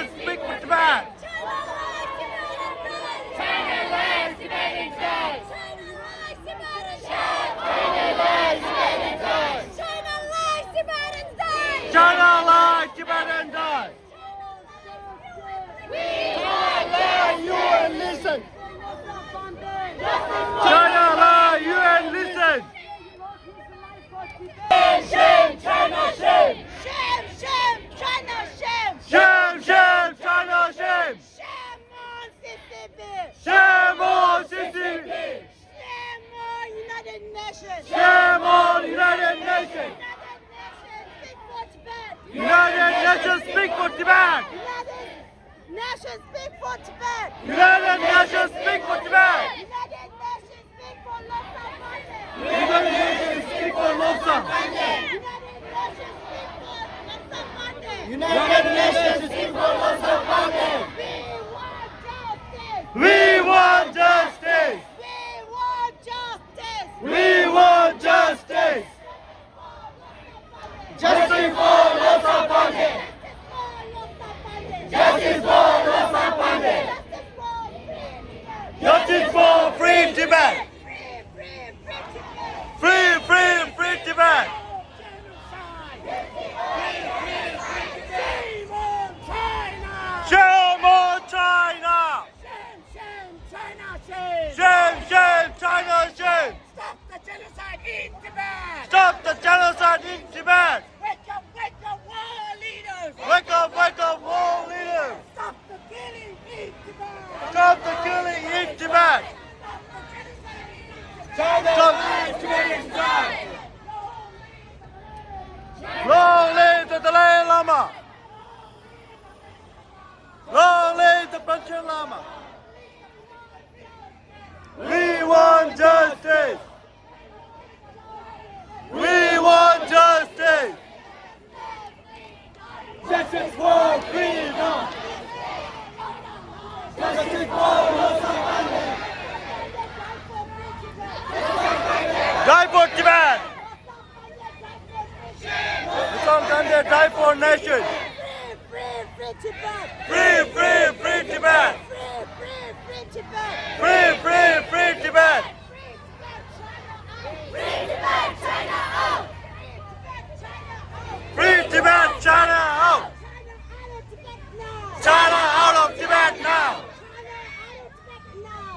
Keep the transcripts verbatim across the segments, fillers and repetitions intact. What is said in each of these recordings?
Speak for Tibet! China lies, Tibetans die! China lies, Tibetans die! China lies, U N, listen! China lies, U N, listen! Shame, shame, China, shame! Shame, shame, China, shame! Shame, shame, China, shame! Shame on C C P! Shame on C C P! Shame on United Nations! Shame on United Nations! United Nations, speak for Tibet! United Nations, speak for Tibet! United Nations, speak for Tibet! United Nations, speak for Tibet! United Nations, speak for Lobsang Pande! United Nations, speak for Lobsang Pande! United Nations, speak for Lobsang Pande! United Nations, speak for Lobsang Pande! We want justice! We want justice! We want justice! We want justice! Justice for Lobsang Pande! Justice for Lobsang Pande! Justice for free Tibet! Free, free, free Tibet! Free, free, free Tibet! Shame on China! Shame on China! Shame, shame, China, shame! Shame, shame, China, shame! Stop the genocide in Tibet! Stop the genocide in Tibet! Wake up, wake up, world leaders! Wake up, wake up, world leaders! Stop the killing in Tibet! Stop the killing in Tibet! Stop the genocide in Tibet! Stop the genocide! Long live the Dalai Lama! Long live the Panchen Lama! We want justice! We want justice! Justice for freedom! Justice for Lobsang Pande! Die for Tibet! Lobsang Pande, die for nation! Free, free, free Tibet! Free, free, free Tibet! Free, free, free Tibet! Free, free, free Tibet! Free Tibet, China out! Free Tibet, China out! China out of Tibet now! China out of Tibet now!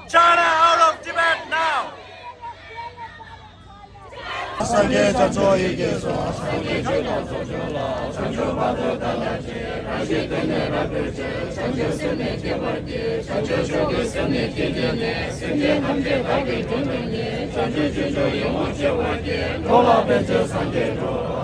China out of Tibet now! China out of Tibet now! སངས་རྒྱས་ལྷ་ཚོགས་ཡི་གེ་སོགས། སངས་རྒྱས་ཆོས་དང་ཚོགས་མཆོག་ལ། བྱང་ཆུབ་བར་དུ་བདག་སླར་སྐྱེ། རང་བཞིན་དོན་གཉེར་རབ་སྤེལ་ཕྱིར། བྱང་ཆུབ་སེམས་ནི་བསྐྱེད་པར་བགྱི། བྱང་ཆུབ་མཆོག་གི་སེམས་ནི་བསྐྱེད་བགྱིས་ནས། སེམས་ཅན་ཐམས་ཅད་བདག་གིས་མགྲོན་དུ་གཉེར། བྱང་ཆུབ་སྤྱོད་མཆོག་ཡིད་འོང་སྤྱོད་པར་བགྱི། འགྲོ་ལ་ཕན་ཕྱིར་སངས་རྒྱས་འགྲུབ།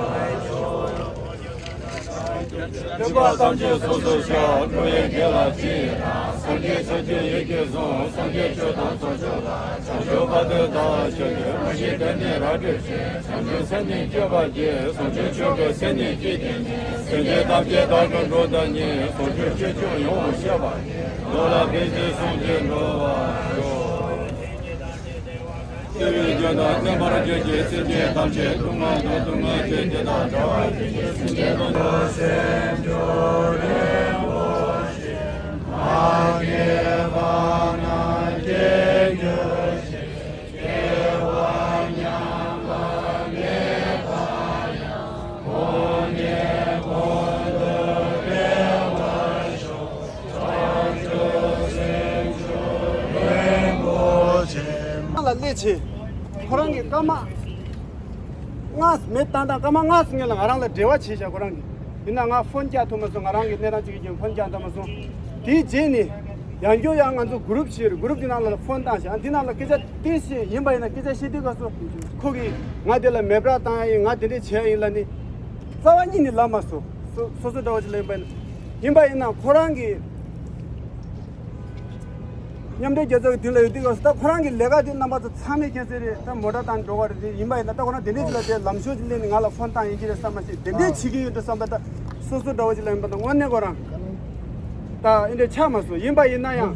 སྟོན་པ་ཐམས་ཅད་གསོལ་ཚུལ་བཤགས། འགྲོ་བའི་དགེ་ལ་རྗེས་ཡི་རང་། སངས་རྒྱས་ཆོས་ཀྱི་ཡི་གེ་བཟུང་། སངས་རྒྱས་ཆོས་དང་ཚོགས་མཆོག་ལ། བྱང་ཆུབ་བར་དུ་བདག་སླར་སྐྱེ། རང་བཞིན་དོན་གཉེར་རབ་སྤེལ་ཕྱིར། བྱང་ཆུབ་སེམས་ནི་བསྐྱེད་པར་བགྱི། བྱང་ཆུབ་མཆོག་གི་སེམས་ནི་བསྐྱེད་བགྱིས་ནས། སེམས་ཅན་ཐམས་ཅད་བདག་གིས་མགྲོན་དུ་གཉེར། བྱང་ཆུབ་སྤྱོད་མཆོག་ཡིད་འོང་སྤྱོད་པར་བགྱི། འགྲོ་ལ་ཕན་ཕྱིར་སངས་རྒྱས་འགྲུབ་པར་ཤོག། བརྩེ་བའི་རྒྱུ་དང་བརྟེན་པར་གྱུར་ཅིག། སེམས་ཅན་ཐམས་ཅད་སྡུག་བསྔལ་དང་སྡུག་བསྔལ་ཆེ་འདི་དག་བྲལ་བར་བྱེད་ཅིག། སེམས་ཅན་ཐམས་ཅད་སེམས་མཆོག་རིན་པོ་ཆེ། མ་སྐྱེས་པ་རྣམས་སྐྱེ་གྱུར་ཅིག། སྐྱེས་པ་ཉམས་པ་མེད་པ་ཡང་། གོང་ནས་གོང་དུ་འཕེལ་བར་ཤོག། བྱང་ཆུབ་སེམས་མཆོག་རིན་པོ་ཆེ། ང་ལ་སླེབས་བྱས། ཁོ་རང་གི་སྐར་མ་ལྔ་མེ་བཏང་དང་སྐར་མ་ལྔ་ཙམ་སྔོན་ལ་ང་རང་ལ་འབྲེལ་བ་བྱས་བཞག་ཁོ་རང་གིས། ཡིན་ན་ང་ཕོན་རྒྱག་ཐུབ་མ་སོང་། ང་རང་གི་གནས་སྟངས་གཅིག་གི་རྐྱེན་ཕོན་རྒྱག་ཐུབ་མ་སོང་། དེའི་རྗེས་ནས་ཡང་བསྐྱར་ཡང་ང་ཚོ་གུ་རུབ་ཞིག་གུ་རུབ་དེ་ནང་ལ་ཕོན་བཏང་བཞག་དེ་ནང་ལ་སྐད་ཆ་ཏོག་ཙམ་ཡིན་པ་ཡིན་ན། སྐད་ཆ་བཤད་དུས་སྐབས་སུ་ཁོ་གིས་ང་དེ་ལ་མེ་སྤར་བཏང་ཡ་ཡིན། ང་དེ་འདྲས་བྱས་ཡ་ཡིན་ལབ་ནས་རྩ་བ་ཉིད་ནས་ལབ་མ་སོང་། སོ་སོ་སོ་འདྲ་བོ་ཅིག་ལ་ཡིན་པ་ཡིན་ན། ཡིན་པ་ཡིན་ན་ཁོ་རང་གིས་མཉམ་འབྲེལ་རྒྱལ་ཚོགས་ཀྱི་མདུན་ལ་ཡོད་དུས་སྐབས་སུ། ད་ཁོ་རང་གི་ལས་ཀ་དེ་རྣམ་པ་ཚོ་ཚང་མས་མཁྱེན་གསལ་རེད། ད་མོ་ཊ་བཏང་འགྲོ་བ་རེད། དེ་ཡིན་པ་ཡིན་ན་ད་ཁོ་རང་དེ་འདྲས་ཅིག་ལ་དེ་ལམ་ཤོར་ཅིག་སླེབས་ནས་ང་ལ་ཕོན་བཏང་ཡིན་གྱི་རེད་བསམ་མ་ཤེས། དེ་འདྲས་བྱེད་ཀྱི་ཡོད་འགྲོ་བསམ་པ། ད་སོ་སོ་འདྲ་བོ་ཅིག་ལ་ཡིན་པ་ད་དངོས་གནས་ཁོ་རང་ད་ཨེ་འདྲས་ཆགས་མ་སོང་། ཡིན་པ་ཡིན་ན་ཡང་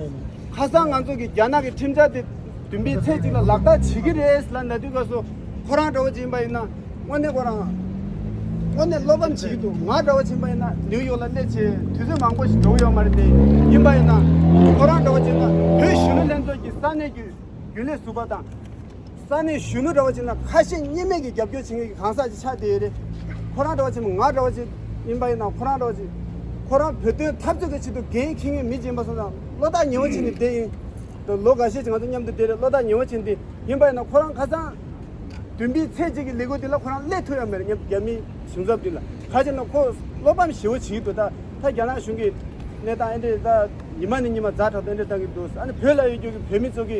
ཁ་སང་ང་ཚོ་གི་རྒྱ་ནག་གི་ཁྲིམས་འཆར་དེ་བདུན་པའི་ཚེས་གཅིག་ལ་ལག་བསྟར་བྱེད་ཀྱི་རེད་ལབ་ན་དུས་སྐབས་སུ་ཁོ་རང་འདྲ་བོ་ཅིག་ཡིན་པ་ཡིན་ན། དངོས་གནས་ཁོ་རང་ དངོས་གནས་བློ་ཕམ་བྱེད་ཀྱི་འདུག་ང་འདྲ་བ་ཕྱིན་པ་ཡིན་ན་ནིའུ་ཡོག་ལ་སླེབས་བྱས་དུས་ཚོད་མང་པོ་ཞིག་འགྲོ་གི་ཡོད་མ་རེད་དེ། ཡིན་པ་ཡིན་ན་ཁོ་རང་འདྲ་བ་ཕྱིན་ན་བོད་གཞོན་ནུ་ལྷན་ཚོགས་ཀྱི་ས་གནས་ཀྱི་རྒྱུན་ལས་ཟུར་པ་དང་། ས་གནས་གཞོན་ནུ་འདྲ་བ་ཅིག་ན་ཁ་ཞེ་གཉིས་མེད་ཀྱི་རྒྱབ་སྐྱོར་བྱེད་མཁན་གྱི་གང་ཟག་ཅིག་ཆགས་བསྡད་ཡོད་རེད། ཁོ་རང་འདྲ་བ་ཅིག་ང་འདྲ་བ་ཅིག་ཡིན་པ་ཡིན་ན་ཁོ་རང་འདྲ་བ་ཅིག་ཁོ་རང་བོད་དོན་འཐབ་རྩོད་ཀྱི་ཆེད་དུ་འགན་འཁྱེར་མཁན་མི་ཅིག་ཡིན་པ་སོང་ཙང་བློ་ཐག་ཉེ་བོ་བྱས་ནས་བསྡད་ཡིན། ད་ལོ་འགའ་ཤས་ཅིག་ང་ཚོ་མཉམ་དུ་བསྡད་རེད། བློ་ཐག་ཉེ་བོ་བྱས་ནས་བསྡད་ཡིན་པ་ཡིན་ན་ཁོ་རང་ཁ་སང་བདུན་པའི་ཚེས་གཅིག་གི་ལས་འགུལ་འདི་ལ་ཁོ་རང་སླེབས་ཐུབ་ཡ་མེད་རེད། མཉམ་རྒྱ་མི་གཞུང་ཚབ་འདི་ལ་ག་ཅིག་ན་ཁོ་བློ་ཕམ་ཞེ་བོ་བྱེད་ཀྱི་འདུག་ད་ད་རྒྱ་ནག་གཞུང་གི་གནས་སྟངས་ཨེ་འདྲས་ད་ཉི་མ་ནས་ཉི་མ་ཛ་དྲག་ཏུ་ཨེ་འདྲས་བཏང་གི་འདུག་ཨ་ནི་བོད་ལ་ཡོད་རྒྱུ་གི་བོད་མི་ཚོ་གི་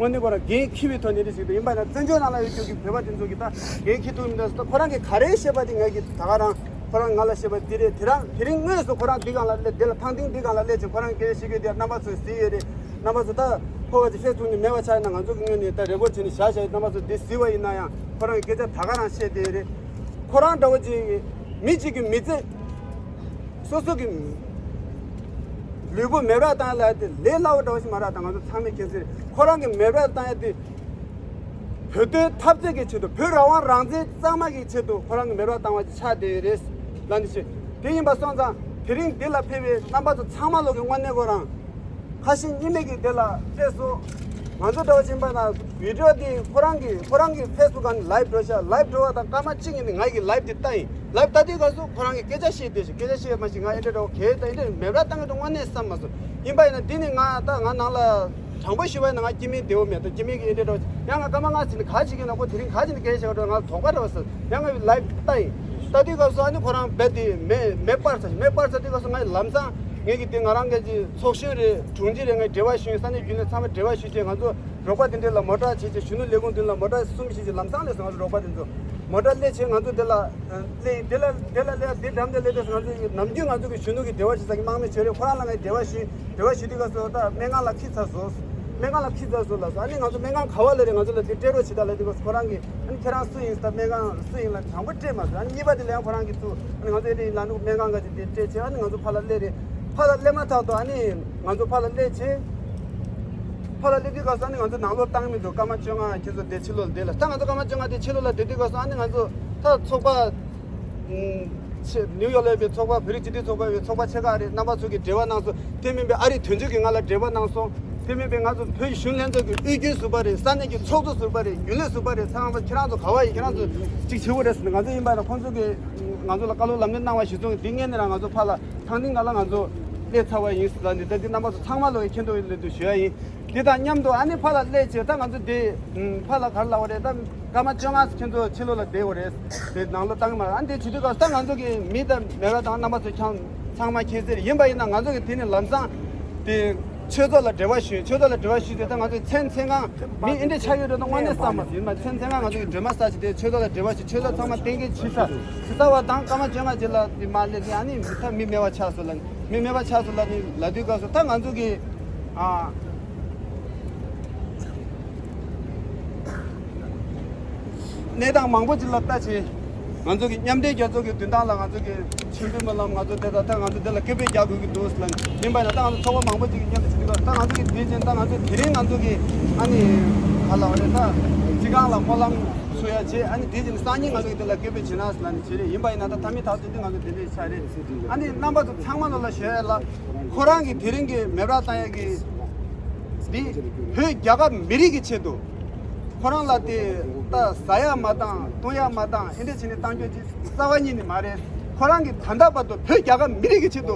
དངོས་གནས་ཁོ་རང་འགན་འཁྱེར་བའི་ཐོག་ནས་རེ་ཞིག་འདུག་ཡིན་པ་ན་བཙན་བྱོལ་ནང་ལ་ཡོད་རྒྱུ་གི་བོད་པ་དེ་ཚོ་གི་ད་འགན་འཁྱེར་ཐུབ་མི་འདུག་ད་ཁོ་རང་གི་ག་རེ་བཤད་པ་དེ་ང་གི་ད་ག་རང་ཁོ་རང་ང་ལ་བཤད་པ་དེ་རེད། དེ་རང་དེ་རིང་དངོས་སུ་ཁོ་རང་འདི་སྒང་ལ་སླེབས་དེ་ལ་ཐང་སྟེང་འདི་སྒང་ལ་སླེབས་ཅིང་ཁོ་རང་སྐད་ཆ་བཤད་རྒྱུ་དེ་རྣམ་པ་ཚོས་གཟིགས་ཡོད་རེད། རྣམ་པ་ཚོ་ད་ཁོ་བ་ཅིག་ཤེས་ཐུབ་ནི་མེད་པ་ཆགས་ཡིན་ན་ང་ཚོ་གི་ངོས་ནས་ད་རེ་སྐུལ་བྱས་ནས་བཞག་བཞག་ཡོད། རྣམ་པ་ཚོ་འདི་གཟིགས་པ་ཡིན་ན་ཡང་ཁོ་རང་གི་སྐད་ཆ་ད་ག་རང་བཤད་དེ་རེད། ཁོ་རང་འདྲ་བོ་ཅིག་མི་གཅིག་གི་མི་ཚེ་སོ་སོ་གི་ལུས་པོ་མེ་རག་བཏང་ཡ་ལ་དེ་ལས་སླ་བོ་འདྲ་བོ་ཞིག་མ་རག་ད་ང་ཚོ་ཚང་མས་མཁྱེན་གསལ་རེད། ཁོ་རང་གི་མེ་རག་བཏང་ཡ་དེ་བོད་དོན་འཐབ་རྩོད་ཀྱི་ཆེད་དུ་བོད་རང་དབང་རང་བཙན་གཙང་མ་གི་ཆེད་དུ་ཁོ་རང་གི་མེ་རག་བཏང་བ་ཅིག་ཆགས་བསྡད་ཡོད་རེད་ལབ་ནི་ཞིག་དེ་ཡིན་པ་སོང་ཙང་དེ་རིང་འདི་ལ་ཕེབས་པའི་རྣམ་པ་ཚོ་ཚང་མ་ལོག་གི་དངོས་གནས་ཁོ་རང་ཁ་ཞེ་གཉིས་མེད་ཀྱི་དེ་ལ་སླེབས་སོང་། ང་ཚོ་འདྲ་བོ་ཕྱིན་པ་ན་བི་ཌི་ཡོ་དེ་ཁོ་རང་གི་ཁོ་རང་གི་ཕེ་སི་བུག་སྒང་ནས་ལའིབ་འགྲོ་ཤག་ལའིབ་འགྲོ་བ་དང་སྐར་མ་གཅིག་ཡིན་ནི་ང་གི་ལའིབ་དེ་ལྟ་ཡིན། ལའིབ་ལྟ་དུས་སྐབས་སུ་ཁོ་རང་གི་སྐད་ཆ་བཤད་བསྡད་ཤག་སྐད་ཆ་བཤད་མ་ཤེས། ང་ཨེ་འདྲ་འདྲ་བོ་གལ་ཏེ་ཨེ་འདྲ་མེ་རག་བཏང་གི་འདུག་དངོས་གནས་བསམ་མ་སོང་། ཡིན་པ་ཡིན་ན་འདི་ནི་ང་ད་ང་ནང་ལ་དྲང་པོ་ཞུ་བ་ཡིན་ན་ང་སྐྱེ་དམན་བདེ་བོ་མེད་དོ། སྐྱེ་དམན་གྱི་ཨེ་འདྲ་འདྲ་བོ་ཡང་ང་སྐར་མ་ལྔ་ཕྱིན་ནས་ག་བྱེད་ཀྱི་ན་ཁོ་དེ་རིང་ག་བྱེད་ནས་སྐད་ཆ་བཤད་འགྲོ་ང་དོགས་པ་འདྲ་བོ་ཟེར་ཡང་ང་ལའིབ་ལྟ་ཡིན། ལྟ་དུས་སྐབས་སུ་ཨ་ནི་ཁོ་རང་རྦད་དེ་མེ་མེ་སྤར་ཚར་ཤག་མེ་སྤར་ཚར་དུས་སྐབས་སུ་ང་ལམ་སང་ངེད་ཀྱི་དེ་ང་རང་སྐད་ཀྱི་ཚོགས་གཞོན་རེད་དྲུང་ཆེ་རེད་ངས་འབྲེལ་བ་ཞུས། ས་གནས་རྒྱུན་ལས་ཚང་མས་འབྲེལ་བ་ཞུས་བྱས་ང་ཚོ་རོགས་པ་དེ་འདྲས་ལ་མོ་ཊ་བྱས་བྱས་གཞོན་ནུ་ལས་ཁུངས་དེ་ལ་མོ་ཊ་གསུམ་བྱས་བྱས་ལམ་སང་སླེབས་སོང་། ང་ཚོ་རོགས་པ་དེ་ཚོ་མོ་ཊ་སླེབས་བྱས་ང་ཚོ་དེ་ལ་སླེབས་དེ་ལ་དེ་ལ་སླེབས་དེ་འགྲམ་དེ་སླེབས་དུས་ང་ཚོ་ནམ་རྒྱུན་ང་ཚོ་གི་གཞོན་ནུ་གི་འབྲེལ་བ་བྱེད་ས་གི་དམག་མི་བྱས་རེད། ཁོ་རང་ལ་ངས་འབྲེལ་བ་ཞུས། འབྲེལ་བ་ཞུས་དུས་སྐབས་སུ་ད་སྨན་ཁང་ལ་ཁྱི་ཚར་སོང་། སྨན་ཁང་ལ་ཁྱི་ཚར་སོང་ལབ་སོང་། ཨ་ནི་ང་ཚོ་སྨན་ཁང་ག་བ་ལ་རེད་ང་ཚོ་ལ་དེ་སྤྲད་རོགས་བྱེད་དང་ལབ་དུས་སྐབས་སུ་ཁོ་རང་གིས་ཨ་ནི་ཁྱེད་རང་སུ་ཡིན་ཟེར། སྨན་ཁང་སུ་ཡིན་ལབ་དྲང་པོ་སྤྲད་མ་སོང་། ཨ་ནི་གཉིས་པ་དེ་ལ་ཡང་ཁོ་རང་གིས་ཚུར་ཨ་ནི་ང་ཚོ་ཨེ་འདྲ་ཡིན་ལབ་འདུག་སྨན་ཁང་ག་ཅིག་དེ་སྤྲད་བྱས་ཨ་ནི་ང་ཚོ་ཕར་ལ་སླེབས་རེད། ཕར་ལ་སླེབས་མ་ཐག་ཏུ་ཨ་ནི་ང་ཚོ་ཕར་ལ་སླེབས་བྱས། ཕར་ལ་སླེབས་དུས་སྐབས་སུ་ཨ་ནི་ང་ཚོ་ནང་ལོགས་བཏང་མི་འདུག་སྐར་མ་བཅོ་ལྔ་ཁྱེད་ཚོ་དེ་ཕྱི་ལོགས་ལ་བསྡད་ལ་ད་ང་ཚོ་སྐར་མ་བཅོ་ལྔ་དེ་ཕྱི་ལོགས་ལ་བསྡད་དུས་སྐབས་སུ་ཨ་ནི་ང་ཚོ་ད་ཚོགས་པ་ཆེ་ནིའུ་ཡོག་ལ་ཡོད་པའི་ཚོགས་པ་བོད་རིགས་སྤྱི་མཐུན་ཚོགས་པ་ཡོད་པའི་ཚོགས་པ་ཆེ་ཁག་རེད། རྣམ་པ་ཚོ་གིས་འབྲེལ་བ་གནང་སོང་། དེ་མིན་པའི་ཨ་རིའི་དོན་གཅོད་ཀྱིས་ང་ལ་འབྲེལ་བ་གནང་སོང་། དེ་མིན་པའི་ང་ཚོ་བོད་ཀྱི་གཞོན་ལྷན་ཚོགས་ཀྱི་དབུས་རྒྱུན་ཟུར་པ་རེད། ས་གནས་ཀྱི་ཚོགས་གཙོ་ཟུར་པ་རེད། རྒྱུན་ལས་ཟུར་པ་རེད། ཚང་མ་ཁྱེད་རང་ཚོ་ག་བ་ཡིན། ཁྱེད་རང་ཚོ་གཅིག་བྱེད་དགོས་རེད་ཟེར་ནས་ང་ཚོ་ཡིན་པ་ན་ཁོང་ཚོ་གིས་ང་ཚོ་ལ་བཀའ་སློབ་ལམ་སྟོན་གནང་བ་གཞིར་བཟུང་གིས་འདི་སྔོན་ནས་རང་ང་ཚོ་ཕར་ལ་ཐང་སྟེང་སྒང་ལ་ང་ཚོ་སླེབས་ཚར་བ་ཡིན་ཟེར་ལབ་ནས་ད་འདི་རྣམ་པ་ཚོ་ཚང་མ་ལོག་གིས་མཁྱེན་རྟོགས་ཡོད་ལེ་འདུག་ཞུ་ཡ་ཡིན། འདི་དང་མཉམ་དུ་ཨ་ནི་ཕར་ལ་སླེབས་བྱས་ད་ང་ཚོ་འདི་ཕར་ལ་ག་རེ་ལབ་དགོས་རེད། ད་སྐར་མ་བཅོ་ལྔ་ཁྱེད་ཚོ་ཕྱི་ལོགས་ལ་བསྡད་དགོས་རེད། དེ་ནང་ལོགས་བཏང་གི་མ་རེད། ཨ་འདི་བྱེད་དུས་སྐབས་སུ་ད་ང་ཚོ་གི་མི་དང་མེད་པ་དང་རྣམ་པ་ཚོ་ཁྱང་ཚང་མ་མཁྱེན་གསལ་རེད། ཡིན་པ་ཡིན་ན་ང་ཚོ་གི་དེ་ནས་ལམ་སང་དེ་ཆོས་ཚོགས་ལ་འབྲེལ་བ་ཞུས། ཆོས་ཚོགས་ལ་འབྲེལ་བ་ཞུས་ཏེ་ད་ང་ཚོ་མཚན་མཚན་གང་མི་ཨེ་འདྲ་ཆགས་ཡོད་འགྲོ་ན་དངོས་གནས་བསམ་མ་སོང་། ཡིན་ན་མཚན་མཚན་གང་ང་ཚོ་གི་སྒྲོལ་མ་ས་ཆེ་དེ་ཆོས་ཚོགས་ལ་འབྲེལ་བ་ཞུས། ཆོས་ཚོགས་ཚང་མ་གཏན་འཁེལ་བྱས་ཚར་བྱས་ཚར་བ་དང་སྐར་མ་བཅོ་ལྔ་རྗེས་ལ་དེ་མ་སླེབས་ནས་ཨ་ནི་མི་ད་མི་མེད་པ་ཆགས་སོང་ལབ་ནས་མི་མེད་པ་ཆགས་སོང་ལབ་ནས་ལབ་དུས་སྐབས་སུ་ད་ང་ཚོ་གི་ཨ། གནས་སྟངས་མང་པོ་ཅིག་ལ་ལྟ་བྱས། ང་ཚོ་གི་མཉམ་འབྲེལ་རྒྱལ་ཚོགས་ཀྱི་མདུན་ཐང་ལ་ང་ཚོ་གི་ཆེས་མཐོའི་སྨོན་ལམ་ང་ཚོ་དེ་དང་ད་ང་ཚོ་འདི་ལ་སྐད་འབོད་རྒྱག་དགོས་ཀྱི་འདུག་ཟེར་ལབ་ནས་ཡིན་པ་ཡིན་ན་ད་ང་ཚོ་ཚོགས་པ་མང་པོ་ཅིག་གི་མཉམ་དུ་བྱེད་དུས་ད་ང་ཚོ་གི་དེ་བཞིན་ད་ང་ཚོ་དེ་རིང་ང་ཚོ་གི་ཨ་ནི་ག་ལབ་རེད། ད་སྤྱི་ཁང་ལ་སྨོན་ལམ་འཚོགས་ཡ་བྱས། ཨ་ནི་དེ་བཞིན་སང་ཉིན་ང་ཚོ་གི་འདི་ལ་སྐད་འབོད་བྱེད་ན་ཟེར་ལབ་ནས་བྱས་རེད། ཡིན་པ་ཡིན་ན་ད་ད་མི་ད་ཚོ་འདི་ང་ཚོ་དེ་འདྲས་ཆགས་རེད། ཨ་ནི་རྣམ་པ་ཚོ་ཚང་མ་ལོ་ལ་ཞུ་ཡ་ལ་ཁོ་རང་གི་དེ་རིང་གི་མེ་འབར་བཏང་ཡ་གི་འདི་བོད་རྒྱལ་ཁབ་མི་རིགས་ཀྱི་ཆེད་དུ། ཁོ་རང་ལ་དེ་ད་ཟ་ཡ་མ་བཏང་བཏུང་ཡ་མ་བཏང་ཨེ་འདྲ་བྱས་ནས་བཏང་རྒྱུ་ཅིག་རྩ་བ་ཉིད་ནས་མ་རེད། ཁོ་རང་གིས་ད་ལྟ་བར་དུ་བོད་རྒྱལ་ཁབ་མི་རིགས་ཀྱི་ཆེད་དུ་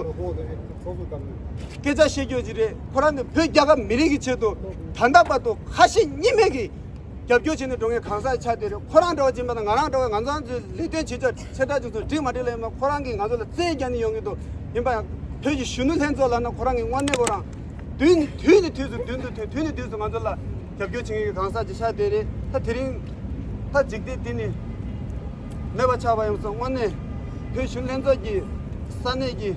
སྐད་ཆ་བཤད་རྒྱུ་ཅིག་རེད། ཁོ་རང་གིས་བོད་རྒྱལ་ཁབ་མི་རིགས་ཀྱི་ཆེད་དུ་ད་ལྟ་བར་དུ་ཁ་ཞེ་གཉིས་མེད་ཀྱི་རྒྱབ་སྐྱོར་བྱས་ནས་འགྲོ་མཁན་གང་ཟག་ཆགས་བསྡད་རེད། ཁོ་རང་འདྲ་བ་ཅིག་མ་གཏོགས་ང་རང་འདྲ་བ་ང་ཚོ་ཚོའི་ལས་དོན་བྱེད་ཕྱོགས་ཆེ་ཕྲ་ཅིག་ཚོ་འགྲིག་མ་འགྲིག་ལ་ཡིན་ན་ཁོ་རང་གིས་ང་ཚོ་ལ་རྩོད་རྒྱག་ནས་ཡོང་གི་འདུག་ཡིན་པ་ཡང་བོད་ཀྱི་གཞོན་ནུ་ལྷན་ཚོགས་ལབ་ན་ཁོ་རང་གི་དངོས་གནས་ཁོ་རང་དུས་ནས་དུས་ནས་དུས་སུ་མདུན་དུ་ཐོན། དུས་ནས་དུས་སུ་ང་ཚོ་ལ་རྒྱབ་སྐྱོར་བྱེད་མཁན་གྱི་གང་ཟག་ཅིག་ཆགས་བསྡད་རེད། ད་དེ་རིང་ད་འཇིག་རྟེན་འདི་ནས་མེད་པ་ཆགས་པ་ཡིན་སོང་། དངོས་གནས་བོད་གཞོན་ལྷན་ཚོགས་ཀྱི་ས་གནས་ཀྱི་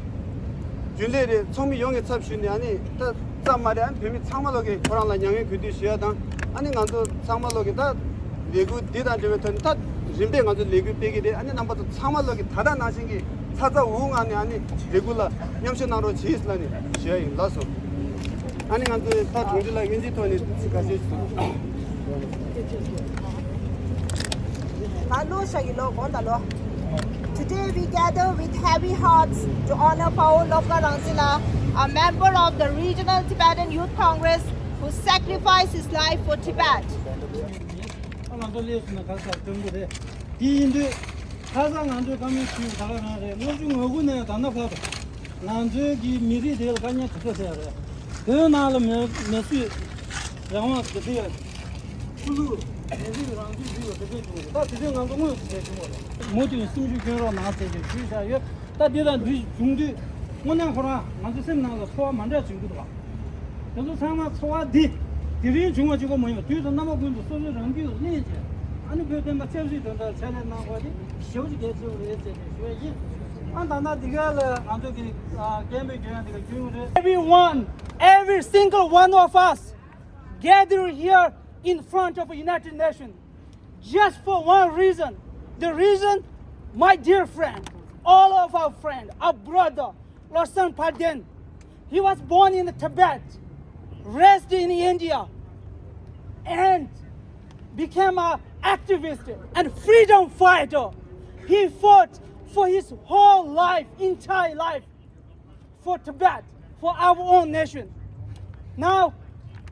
རྒྱུན་ལས་རེད། ཚོགས་མི་ཡོངས་ཀྱི་ཚབ་ཞུས་ནས་ཨ་ནི་ད་ཙམ་མ་རེད། ཨ་ནི་བོད་མི་ཚང་མ་ལོག་གིས་ཁོ་རང་ལ་མྱ་ངན་གུས་འདུད་ཞུ་ཡ་དང་། ཨ་ནི་ང་ཚོ་ཚང་མ་ལོག་གིས་ད་ལས་འགུལ་འདི་དང་འབྲེལ་བའི་ཐོག་ནས་ད་རིམ་པས་ང་ཚོ་ལས་འགུལ་སྤེལ་གྱི་རེད། ཨ་ནི་རྣམ་པ་ཚོ་ཚང་མ་ལོག་གིས་ད་ལྟ་ནང་བཞིན་གྱི་ཚ་ཚ་འུར་འུར་ངང་ནས་ཨ་ནི་ལས་འགུལ་ལ་མཉམ་ཞུགས་གནང་རོགས་གྱིས་ལབ་ནས་ཞུ་ཡ་ཡིན། ལགས་སོ། ཨ་ནི་ང་ཚོས་ད་དྲུང་ཆེ་ལ་དབྱིན་ཇིའི་ཐོག་ནས་ཚིག་ཁ་ཤས་ཤིག་ང་ལོ་ཤ་གི་ལོ་དགོང་དག་ལོ། Today Today we gather with heavy hearts to honor Pawo Lobka Rangzila, a member of the Regional Tibetan Youth Congress who sacrificed his life for Tibet. ང་ཚོ་སླེབས་སོང་ན་ཁ་ས་སྟོན་གི་རེད། དེ་ཡིན་དུས་ཁ་ས་ང་ཚོའི་བཀའ་མོལ་ཞུས་ད་ག་རང་རེད། ལྔ་བཅུ་ང་དགུ་ནས་ད་ལྟ་བར་དུ་ང་ཚོའི་གི་མི་རིགས་དེ་ལ་དཀའ་ངལ་དེ་ཚོ་ཟེར་ཡ་རེད། བོད་ནང་ལ་མེ་མེ་གསོད་རང་དབང་དེ་དེ་ཡ། ཆོས་ལུགས་མི་རིགས་རང་བཙན་ཟེར་བ་དེ་འདྲ་བྱུང་བ་རེད། ད་དེ་འདྲའི་ང་ཚོ་དངོས་སུ་བྱས་བྱུང་བ་རེད། མུ་མཐུད་སེམས་ཤུགས་སྐྱོན་རོགས་གནང་ཟེར་ཏེ་ཞུས་བཞག་ཡོད། ད་འདི་དང་འདི་བྱུང་དུས་དངོས་གནས་ཁོ་རང་ང་ཚོ་སེམས་ནང་ལ་ཚོར་བ་མ་འདྲ་བྱུང་གི་འདུག་ག་དེ་ཚོ་ཚང་མ་ཚོར་བ་འདི་དེ་རིང་བྱུང་བ་གཅིག་པོ་མ་ཡིན་པར་དུས་དང་རྣམ་པ་ཀུན་ཏུ་སོ་སོའི་རང་རྒྱུད་ལ་གླེང་བྱས། ཨ་ནི་བོད་བསྟན་པ་ཆབ་སྲིད་དོན་དག་ཕྱག་ལས་གནང་བ་དེ་ཞེ་པོ་ཅིག་གལ་ཆེ་བ་རེད་ཟེར་ཏེ་ཞུ་ཡ་ཡིན། ཨ་ད་ལྟ་འདི་ག་ལ་ང་ཚོ་གི་ཨ་སྐད་འབོད་རྒྱག་ཡ་འདི་ག་རྒྱུན་རེད། Everyone, every single one of us gathered here in front of the United Nations just for one reason. The reason, my dear friend, all of our friend, our brother, Losang Paden, he was born in Tibet, raised in India, and became an activist and freedom fighter. He fought for his whole life, entire life, for Tibet, for our own nation. Now,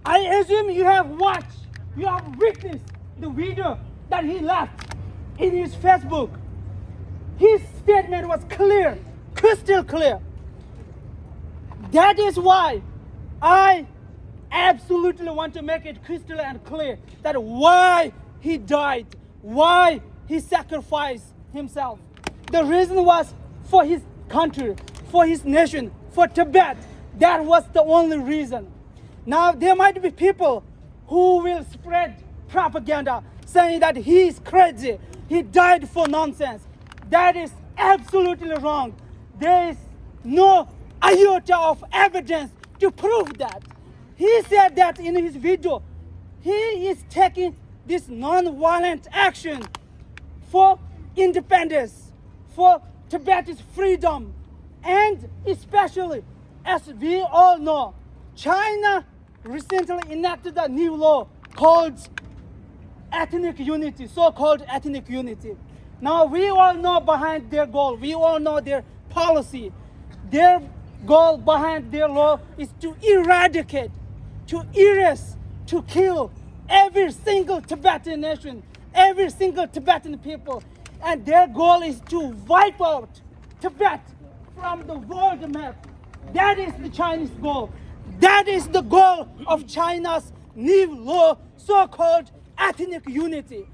I assume you have watched, you have witnessed the video that he left in his Facebook. His statement was clear, crystal clear. That is why I absolutely want to make it crystal and clear that why he died, why he sacrificed himself. The reason was for his country, for his nation, for Tibet. That was the only reason. Now, there might be people who will spread propaganda saying that he is crazy, he died for nonsense. That is absolutely wrong. There is no iota of evidence to prove that. He said that in his video, he is taking this non-violent action for independence, for Tibet's freedom, and especially, as we all know, China recently enacted a new law called ethnic unity, so-called ethnic unity. Now, we all know behind their goal, we all know their policy. Their goal behind their law is to eradicate, to erase, to kill every single Tibetan nation, every single Tibetan people. And their goal is to wipe out Tibet from the world map. That is the Chinese goal. That is the goal of China's new law, so-called ethnic unity.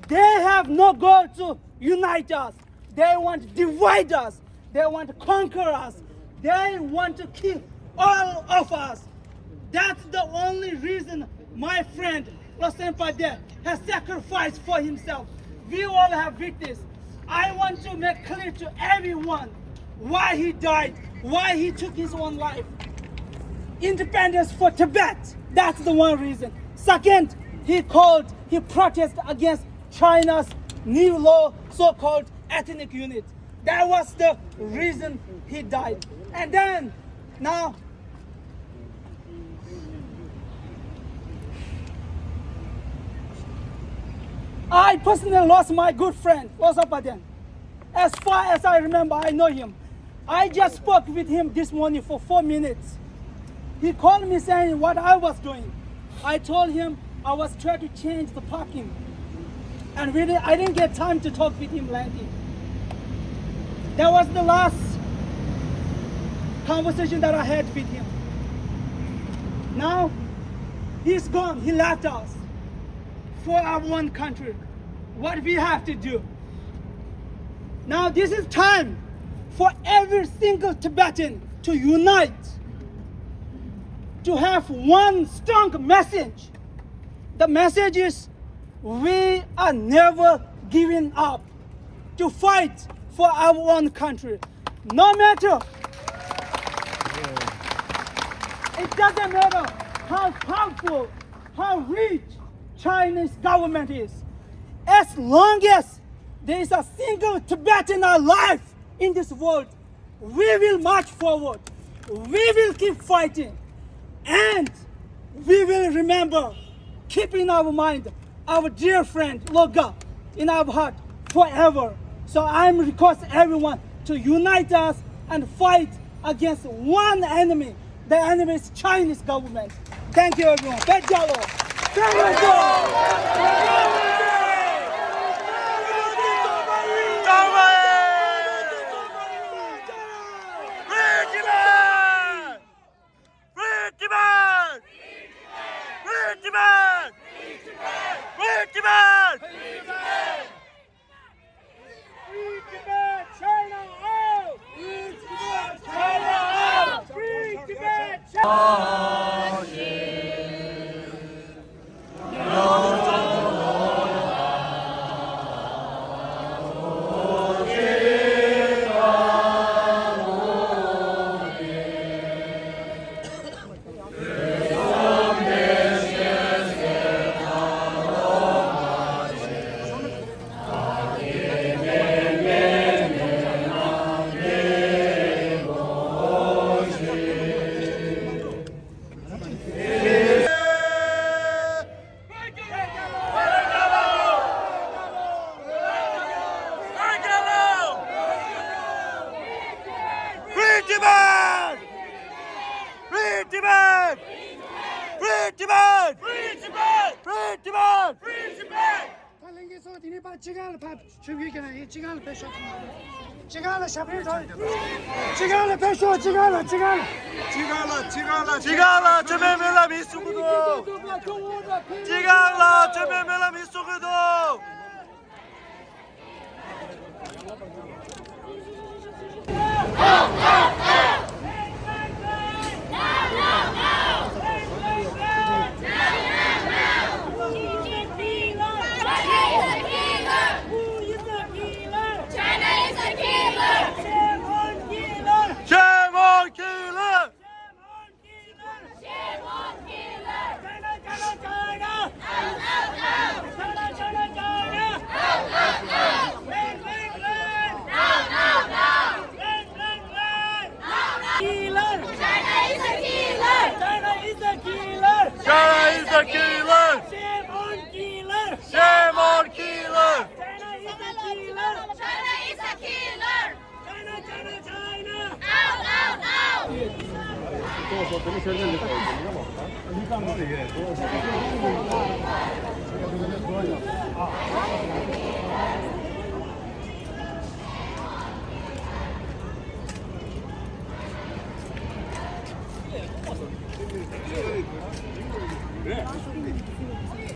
They have no goal to unite us. They want to divide us. They want to conquer us. They want to kill all of us. That's the only reason my friend Losang Paden has sacrificed for himself. We all have witnessed. I want to make clear to everyone why he died, why he took his own life. Independence for Tibet. That's the one reason. Second, he called, he protested against China's new law, so-called ethnic unit. That was the reason he died. And then, now, I personally lost my good friend, Losang Paden. As far as I remember, I know him. I just spoke with him this morning for four minutes. He called me saying what I was doing. I told him I was trying to change the parking. And really, I didn't get time to talk with him lengthy. That was the last conversation that I had with him. Now, he's gone. He left us for our one country. What we have to do? Now, this is time for every single Tibetan to unite, to have one strong message. The message is we are never giving up to fight for our own country. No matter, it doesn't matter how powerful, how rich Chinese government is, as long as there is a single Tibetan alive in this world, we will march forward. We will keep fighting. And we will remember, keep in our mind, our dear friend Lobka in our heart forever. So I'm request everyone to unite us and fight against one enemy. The enemy is Chinese government. Thank you everyone. Bad Jalo. Bad Jalo. Free Tibet! Free Tibet! Free Tibet! Free Tibet! Free Tibet, China out! Free Tibet, China out! Free Tibet, China out! Free Tibet! Free Tibet! Free Tibet! Free Tibet! Free Tibet! ད་ལྷན་རྒྱས་ཚོ་དེ་ནས་ཕར་སྤྱི་ཁང་ལ་ཕར་ཆུ་བཞུར་གྱི་ན་ཡིན། སྤྱི་ཁང་ལ་ཕེབས་ཤོག་སྤྱི་ཁང་ལ་ཞབས་ཕྱི་ཐོག་སྤྱི་ཁང་ལ་ཕེབས་ཤོག་སྤྱི་ཁང་ལ། སྤྱི་ཁང་ལ། སྤྱི་ཁང་ལ། སྤྱི་ཁང་ལ་བཅོས་མའི་སྨོན་ལམ་ཡིན་གསུང་གི་འདུག་སྤྱི་ཁང་ལ་བཅོས་མའི་སྨོན་ལམ་ཡིན་གསུང་གི་འདུག Shame on killer! Shame on killer! Shame on killer! China, China, China! Out, out, out! China, China, China! Out, out, out! Bang, bang, bang! Out, out, out! Bang, bang, bang! Out, out! Killer! China is a killer! China is a killer! China is a killer! Shame on killer! Shame on killer! China is a killer! China is a killer! China, China, China! Out, out, out!